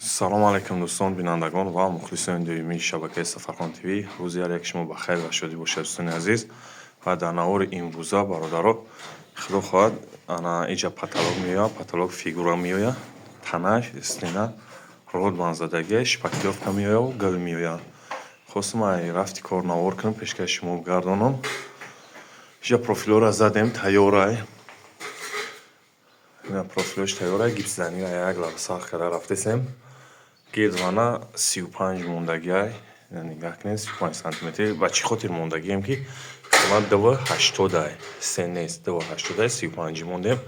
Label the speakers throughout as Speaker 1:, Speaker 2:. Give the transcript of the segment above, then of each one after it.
Speaker 1: Салому алайкум, дӯстон, бинандагон ва мухлисони доимии шабакаи Сафархон ТВ. Рӯзи ҳар яки шумо ба хайр ва шодӣ бошад, дӯстони азиз. Ва дар навори имрӯза, бародаро, худо хоҳад, ана иҷа потолок меояд, потолок фигура меояд, танаш стена ротбанд задагия, шпаклёвка меояд, гил меояд. Хостам ай рафти кор навор кунам, пешкаши шумо бигардонам. Иҷа профилҳоро задем, тайёрай. Ина профилҳош тайёрай, гипсзанира як лаб сахт карда рафтесем. Гирд вана 35 мондагиай, нигаҳ кунед, 35 сантиметр. Ба чӣ хотир мондагием, ки хона 2,80-ай, се нест, 2,80-ай, 35-ӣ мондем.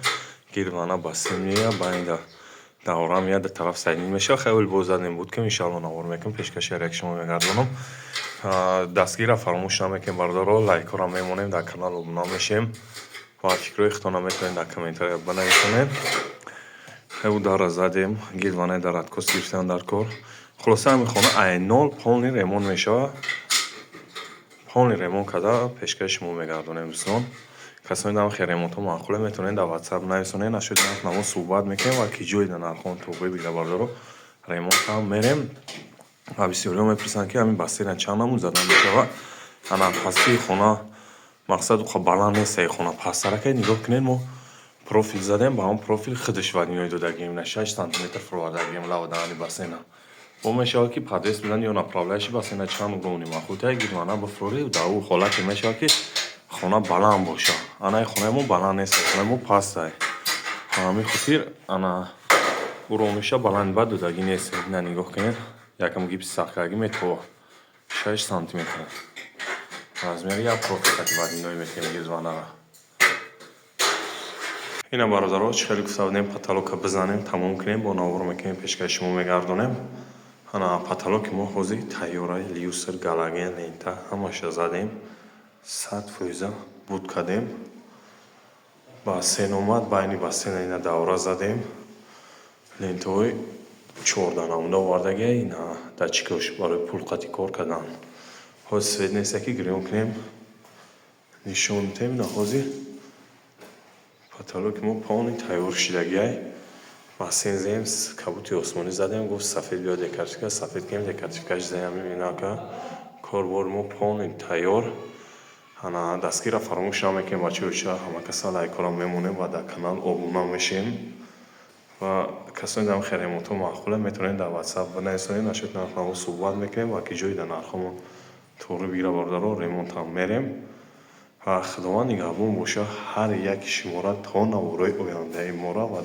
Speaker 1: Гирд вана бассейн меояд, байни давра меояд, ду тараф сайнин мешавад. Хеле боз задем буд, ки иншаалло навор мекунем, пешкаши ҳар яки шумо мегардонам. Дастгирра фаромӯш намекунем, бародаро, лайкҳоро мемонем, дар канал обуна мешем ва фикрҳои худтонро метавонед дар комментария бинависонед. Хеле дарра задем, гирд ванаи дар откос гирифтан дар кор. Хулоса, ҳамин хона ай нол полный ремонт мешавад. Полный ремонт карда пешкаши шумо мегардонем, дӯстон. Касоне дар хел ремонтҳо маъқуле, метавонед дар WhatsApp нависонед, нашуд нарх намо суҳбат мекунем ва ки ҷое дар нархҳо тоғӣ бигирад, бародаро, ремонт ҳам мерем. Ва бисёриҳо мепурсанд, ки ҳамин бассейна чанд намуд задан мешавад. Ана пастии хона, мақсад, уқа баланд нест ай хона, пасттаракай нигоҳ кунед, мо профил задем, ба ҳамон профил худаш водяной додагием, на 6 сантиметр фуровардагием лавдаани бассейна. Бо мешавад, ки подвес бидан ё направляющий бассейна чанд уровни маъқултае гирд вана бифурорӣ, дар ӯ ҳолате мешавад, ки хона баланд бошад. Анаи хонаи мо баланд нест, хонаи мо пастай. Ба ҳамин хотир ана уровниша баланд бад додагӣ нест. Ина нигоҳ кунед, якам гипси сахткардагӣ метова 6 сантиметр. Размери як профил қати водяной метавонем гирд ванара. Ина, бародаро, чӣ хеле гуфта будем, потолока бизанем, тамом кунем, бо навор мекунем, пешкаши шумо мегардонем. Ана потолоки мо ҳозир тайёрай, люстр, галоген, лента ҳамаша задем, 100% буд кардем. Бассейн омад, байни бассейна ина давра задем. Лентаҳои 14 намуда овардагия, ина датчикош барои пул қати кор кардан. Ҳозир свет неста, ки гирён кунем, нишон медиҳем. Ина ҳозир потолоки мо полный тайёр шидагиай. Бассейн зем, кабути осмонӣ задем, гуфт сафед биё декоративка, сафед кунем, декоративкаш зем. Инака корбори мо полный тайёр. Ана дастгирро фаромӯш намекунем, бачаҳо, ҳама каса лайкҳоро мемонем ва дар канал обуна мешем. Ва касоне дар хел ремонтҳо маъқуле, метавонед дар WhatsApp бинависонед, нашуд нархнаво суҳбат мекунем ва ки ҷое дар нархҳомон тоғрӣ бигира, бародаро, ремонтам мерем. Ва Худованд нигаҳбон боша ҳар яки шуморо то наворҳои ояндаи моро, ва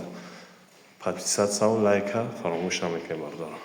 Speaker 1: подписаться лайка фаромӯш намекунем, бародаро.